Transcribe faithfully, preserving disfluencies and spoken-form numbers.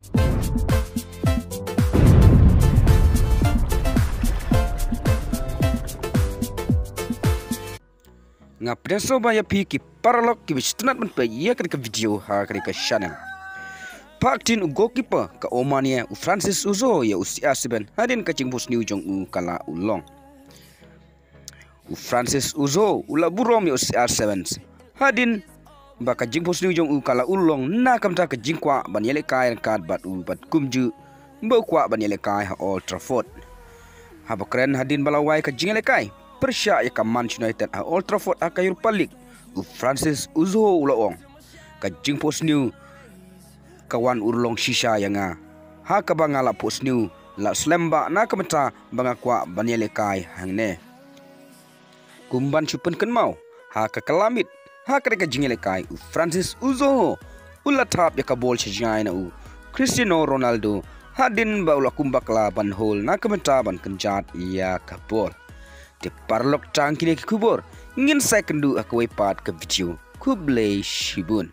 Nga pdiang sngewbha ïa phi ki paralok kiba sngewtynnat ban peit ïa kane ka video ha kane ka channel. Phah ktien u goalkeeper ka Oman ïa u Francis Uzoho ïa u C R seven hadien ka jingphohsniew jong u ka la urlong. U Francis Uzoho u la burom ïa u C R seven hadien ba ka jingphohsniew jong u ka la urlong na ka bynta ka jingkwah ban ïalehkai ryngkat bad u bad kumjuh ba u kwah ban ïalehkai ha Old Trafford. Haba kren hadien ba la wai ka jingïalehkai pyrshah ïa ka Manchester United ha Old Trafford ha ka Europa League, u Francis Uzoho u la ong, ka jingphohsniew ka wan urlong shisha ïa nga, ha kaba nga la phohsniew la slem bha na ka bynta ba nga kwah ban ïalehkai hangne. Kum ban shu pynkynmaw, ha ka kylla miet ha kane ka jingïalehkai, u Francis Uzoho u la thap ïa ka bol sha jngai na u Cristiano Ronaldo hadien ba u la kum bakla ban hol na ka bynta ban kynjat ïa ka bol. Te paralok, tang kine ki khubor, ngin sa ïakynduh ha kawei pat ka video. Khublei shibun.